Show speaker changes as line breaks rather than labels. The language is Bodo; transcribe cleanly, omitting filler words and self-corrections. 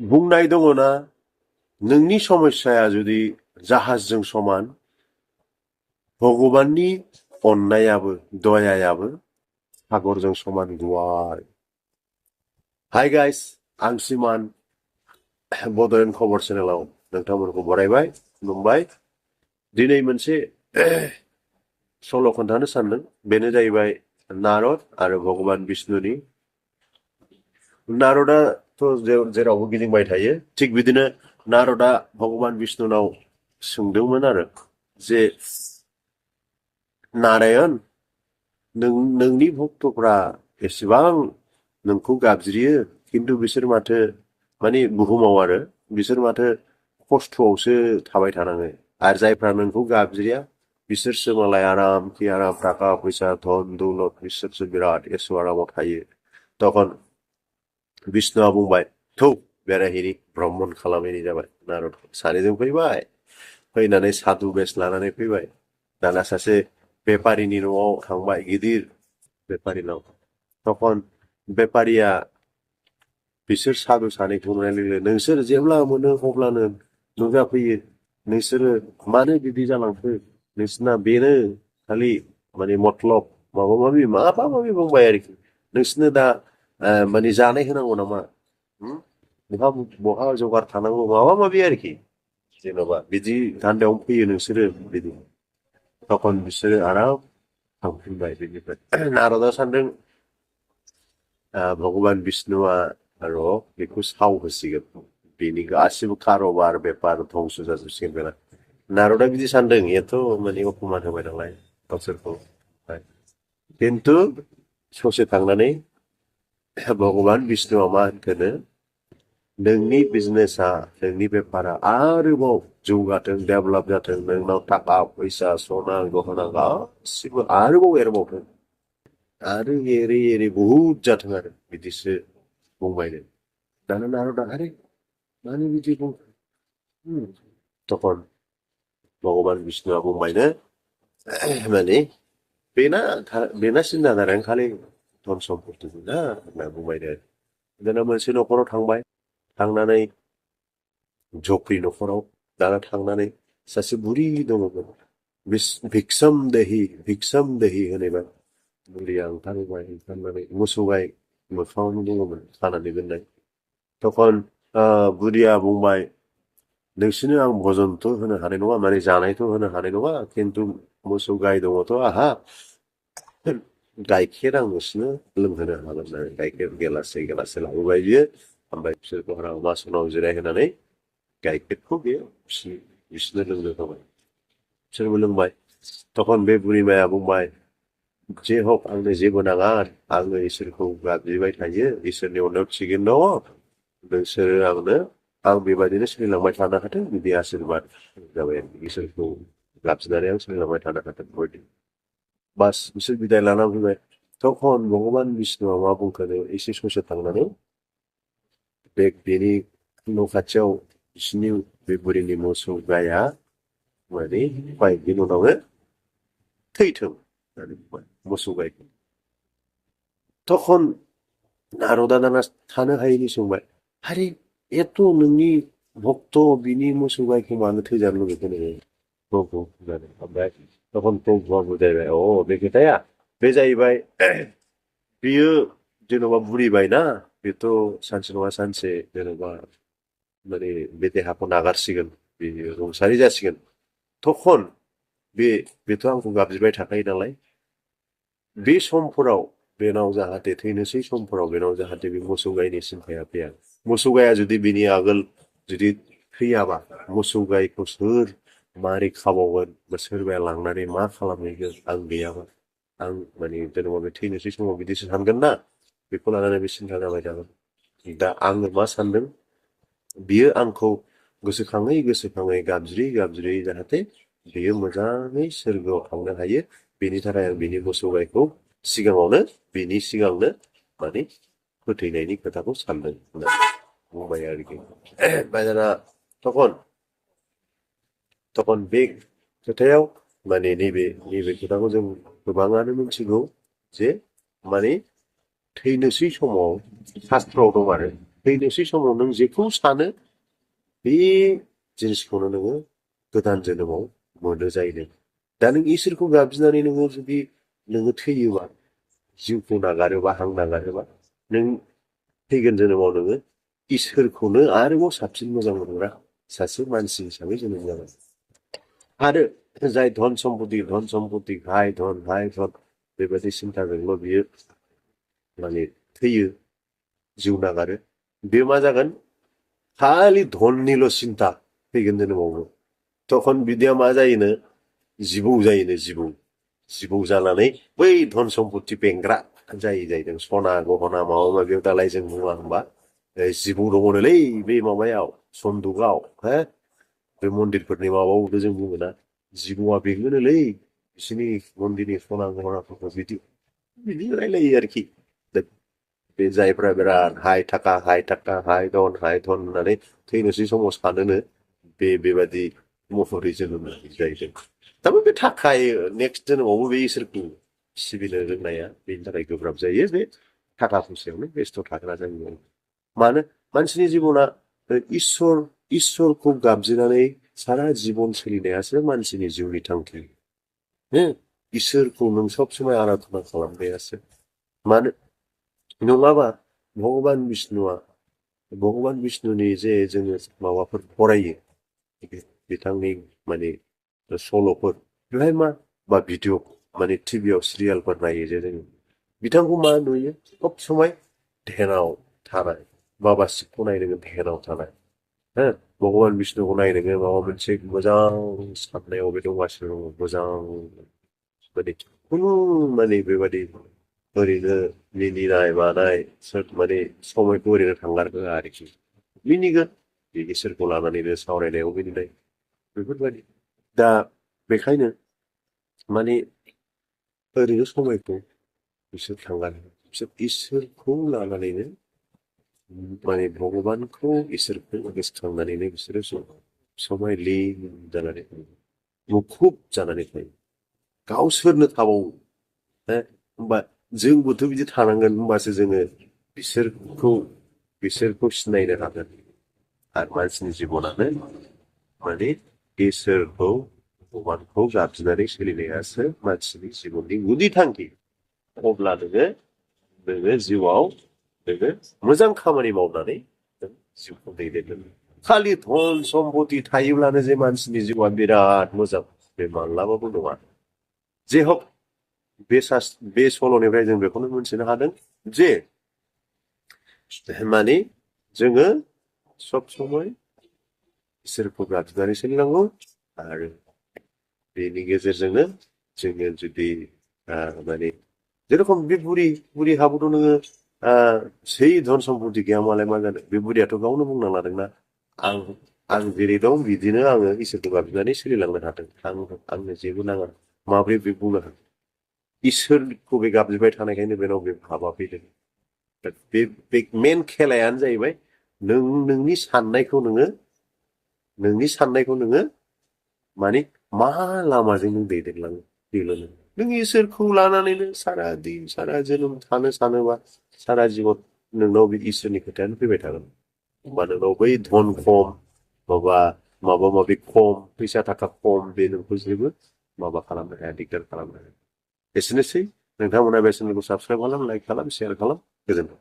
बुंनाय दङना नोंनि समस्याया जुदि जाहाजजों समान भगबाननि अननायाबो दयायाबो सागरजों समान गुवार। हाय गाइस, आं सिमान बड'लेण्ड खबर चेनेलाव नोंथांमोनखौ बरायबाय, खुलुमबाय। दिनै मोनसे सल' खोन्थानो सानदों। बेनो जाहैबाय नारद आरो भगबान बिष्णुनि। नारदाथ' जेरावबो गिदिंबाय थायो, थिग बिदिनो नारदा भगबान बिष्णुनाव सोंदोंमोन आरो जे नारायण, नोंनि भक्तफ्रा एसेबां नोंखौ गाबज्रियो, खिन्थु बिसोर माथो माने बुहुमाव आरो बिसोर माथो खस्थ'आवसो थाबाय थानाङो, आरो जायफ्रा नोंखौ गाबज्रिया बिसोरसो मालाय आरामखि आराम थाखा फैसा धन दौलत बिसोरसो बिराद एस' आरामाव थायो। तखन बिष्णुआ बुंबाय, थौ बेरायहैनि, भ्रमण खालामहैनि जाबाय। नारद सानैजों फैबाय, फैनानै साधु बेस लानानै फैबाय। दाना सासे बेपारिनि न'आव थांबाय, गिदिर बेपारिनाव। तखन बेपारिया बिसोर साधु सानैखौ नुनाय लोगो लोगो नोंसोर जेब्ला मोनो अब्लानो नुजाफैयो, नोंसोरो मानो बिदि जालांखो, नोंसोरना बेनो खालि माने मतलब माबा माबि बुंबाय आरोखि। नोंसोरनो दा माने जानाय होनांगौ नामा, बहा जगार थानांगौ, माबा माबि आरोखि, जेन'बा बिदि धान्दायावनो फैयो नोंसोरो बिदि। तखन बिसोरो आराम थांफिनबाय। बेनिफ्राय नारदा सानदों भगबान बिष्णुआ र' बेखौ साव होसिगोन, बेनि गासिबो कारोबार बेपार धंस जाजोबसिगोन बेना। नारदा बिदि सानदों, एथ' माने अपमान होबाय नालाय गावसोरखौ। खिन्थु ससे थांनानै भगबान बिष्णुआ मा होनखोनो, नोंनि बिजनेसा, नोंनि बेपारा आरोबाव जौगाथों, डेभेलप जाथों, नोंनाव थाखा फैसा सना गहना गासिबो आरोबाव एरबावथों, आरो एरै एरै बहुद जाथों आरो बिदिसो बुंबायनो। दाना नारदा, आरे मानो बिदि बुंखो? तखन भगबान बिष्णुआ बुंबायनो, माने बेना सिन्था जादों खालि धन सम्पति ना होनना बुंबायनो। दाना मोनसे न'खराव थांबाय, थांनानै झप्रि न'खराव दाना थांनानै सासे बुरि दङमोन, भिक्षम देहि होनोबा बुरिया ओंखारबाय, ओंखारनानै मोसौ गाय मोखाङावनो दङमोन खानानै दोननाय। तखन बुरिया बुंबाय, नोंसोरनो आं भजनथ' होनो हानाय नङा, माने जानायथ' होनो हानाय नङा, खिन्थु मोसौ गाय दङथ' आंहा, गाइखेर आं नोंसोरनो लोंहोनो हागोन आरो। गाइखेर गेलासे गेलासे लाबोबाय बियो, ओमफ्राय बिसोरखौ आसनाव जिरायहोनानै गाइखेरखौ बियो बिसोरनो लोंनो होबाय। बिसोरबो लोंबाय। तखन बे बुरिमाया बुंबाय, जे हक आंनो जेबो नाङा, आङो इसोरखौ गाबज्रिबाय थायो, इसोरनि अननायाव थिगैनो दङ, नोंसोरो आंनो, आं बेबायदिनो सोलिलांबाय थानो हाथों, बिदि आशिर्बाद जाबाय आरो। इसोरखौ गाबज्रिनानै आं सोलिलांबाय थानो हाथों बेबायदि। बास बिसोर बिदाय लाना फैबाय। तखन भगबान बिष्णुआ मा बुंखोनो, एसे ससे थांनानै बेनि न' खाथियाव बिसिनि बे बुरिनि मोसौ गाया माने बाइकनि उनावनो थैथों होननानै बुंबाय मोसौ गायखौ। तखन नारदा दाना थानो हायैनि सोंबाय, आरे एथ' नोंनि भक्त बिनि मोसौ गायखौ मानो थैजानो लुबैखो नोङो प्रभु होननानै। ओमफ्राय तखन प्रभुआ बुजायबाय, बे खोथाया बे जाहैबाय, बियो जेन'बा बुरिबायना, बेथ' सानसे नङा सानसे जेन'बा माने बे देहाखौ नागारसिगोन, बेयो रुंसारि जासिगोन। तखन बेथ' आंखौ गाबज्रिबाय थाखायो नालाय, बे समफोराव बेनाव जाहाथे थैनोसै समफोराव बेनाव जाहाथे बे मोसौ गायनि सिन्थाया फैया। मोसौ गाया जुदि बिनि आगोल जुदि थैयाबा, मोसौ गायखौ सोर मारै खाबावगोन, सोरबाया लांनानै मा खालामहैगोन आं गैयाबा, आं माने जेनेबा बे थैनोसै समाव बिदिसो सानगोन ना, बेखौ लानानै बे सिन्था जाबाय थागोन। दा आङो मा सानदों, बियो आंखौ गोसोखाङै गोसोखाङै गाबज्रि जाहाथे बियो मोजाङै सोरगोआव थांनो हायो, बेनि थाखाय आं बिनि मोसौ गायखौ बिनि सिगांनो माने फोथैनायनि खोथाखौ सानदों होननानै बुंबाय आरोखि। ओमफ्राय दाना तखन बे खोथायाव माने नैबे खोथाखौ जों गोबाङानो मिथिगौ, जे माने थैनोसै समाव शास्त्रआव दं आरो थैनोसै समाव नों जेखौ सानो बे जिनिसखौनो नोङो गोदान जोनोमाव मोनो जाहैदों। दा नों इसोरखौ गाबज्रिनानै नोङो जुदि नोङो थैयोबा, जिउखौ नागारोबा, हां नागारोबा, नों फैगोन जोनोमाव नोङो इसोरखौनो आरोबाव साबसिन मोजां मोनग्रा सासे मानसि हिसाबै जोनोम जागोन। आरो जाय धन सम्पति हाय धन बेबायदि सिन्थाजोंल' बियो माने थैयो, जिउ नागारो, बे मा जागोन? खालि धननिल' सिन्था फैगोन जोनोमावबो। तखन बिदिया मा जायोनो? जिबौ जायोनो, जिबौ जानानै बै धन सम्पति बेंग्रा जायो जाहैदों। सना गहना माबा माबियाव दालाय जों बुङा होमबा जिबौ दङनोलै बे माबायाव सन्दुकआव, हो बे मन्दिरफोरनि माबायावबो जों बुङोना जिबौआ बेङोनोलै बिसोरनि मन्दिरनि सना गहनाफोरखौ बिदि बिदि रायलायो आरोखि। बे जायफ्रा बिराद हाय थाखा हाय धन होननानै थैनोसै समाव सानोनो बेबादि महरै जोनोम जाहैदों। थारमाने बे थाखायो नेक्स्ट जोनोमावबो बे इसोरखौ सिबिनो रोंनाया बेनि थाखाय गोब्राब जायो। बे थाखा फैसायावनो बेस्थ' थाग्रा जायो। मानो? मानसिनि जिबना इसोरखौ गाबज्रिनानै सारा जिबन सोलिनायासो मानसिनि जिउनि थांखि। इसोरखौ नों सब समाय आराधना खालामनायासो। मानो? नङाबा भगबान बिष्णुनि जे जोङो माबाफोर फरायो, बिथांनि माने सल'फोर, बेवहाय बा भिडिअ माने टिभियाव सिरियालफोर नायो जे जोङो बिथांखौ मा नुयो? सब समाय ध्यानाव थानाय, बाबा शिबखौ नाय नोङो ध्यानाव थानाय, भगबान बिष्णुखौ नाय नोङो माबा मोनसे मोजां साननायाव बे दंगासिनो दङ, मोजां माने खुनु माने बेबादि ओरैनो मिनिनाय मानाय माने समायखौ ओरैनो थांगारहोआ आरोखि। मिनिगोन बे इसोरखौ लानानैनो सावरायनायाव मिनिनाय बेफोरबायदि। दा बेखायनो माने ओरैनो समायखौ बिसोर थांगारहोआ, बिसोर इसोरखौ लानानैनो माने भगबानखौ इसोरखौ गोसोखांनानैनो बिसोरो समाय लिन जानानै थायो, मुखुब जानानै थायो, गावसोरनो थाबावो। होमबा जोंबोथ' बिदि थानांगोन, होमबासो जोङो बिसोरखौ सिनायनो हागोन। आरो मानसिनि जिबनानो माने इसोरखौ भगबानखौ गाबज्रिनानै सोलिनायासो मानसिनि जिबननि गुदि थांखि। अब्ला नोङो जिउआव नोङो मोजां खामानि मावनानै नों जिउखौ दैदेननो। खालि धन सम्पति थायोब्लानो जे मानसिनि जिउआ बिराद मोजां, बे माब्लाबाबो नङा। जे हक बे सल'निफ्राय जों बेखौनो मोनथिनो हादों जे माने जोङो सब समय इसोरखौ गाबज्रिनानै सोलिनांगौ। आरो बेनि गेजेरजोंनो जोङो जुदि माने जेरखम बे बुरिहाबोथ' नोङो सै धन सम्पति गैया मालाय मा जानो? बे बुरियाथ' गावनो बुंना लादोंना, आं जेरै दं बिदिनो आङो इसोरखौ गाबज्रिनानै सोलिलांनो हादों, आंनो जेबो नाङा। माब्रै बे बुंनो हागोन? इसोरखौ बे गाबज्रिबाय थानायखायनो बेनाव बे भाबा फैदों। बे मेन खेलायानो जाहैबाय नोंनि साननायखौ नोङो माने मा लामाजों नों दैदेनलाङो बेल'। नों इसोरखौ लानानैनो सारा दिन सारा जोनोम थानो सानोबा सारा जिबन नोंनाव बे इसोरनि खोथायानो फैबाय थागोन। होमबा नोंनाव बै धन खम माबा माबि खम, फैसा थाखा खम, बे नोंखौ जेबो माबा खालामनो हाया, दिगदार खालामनो हाया। एसेनोसै। नोंथांमोना बे चेनेलखौ साबस्क्राइब खालाम, लाइक खालाम, शेयार खालाम। गोजोन्थों।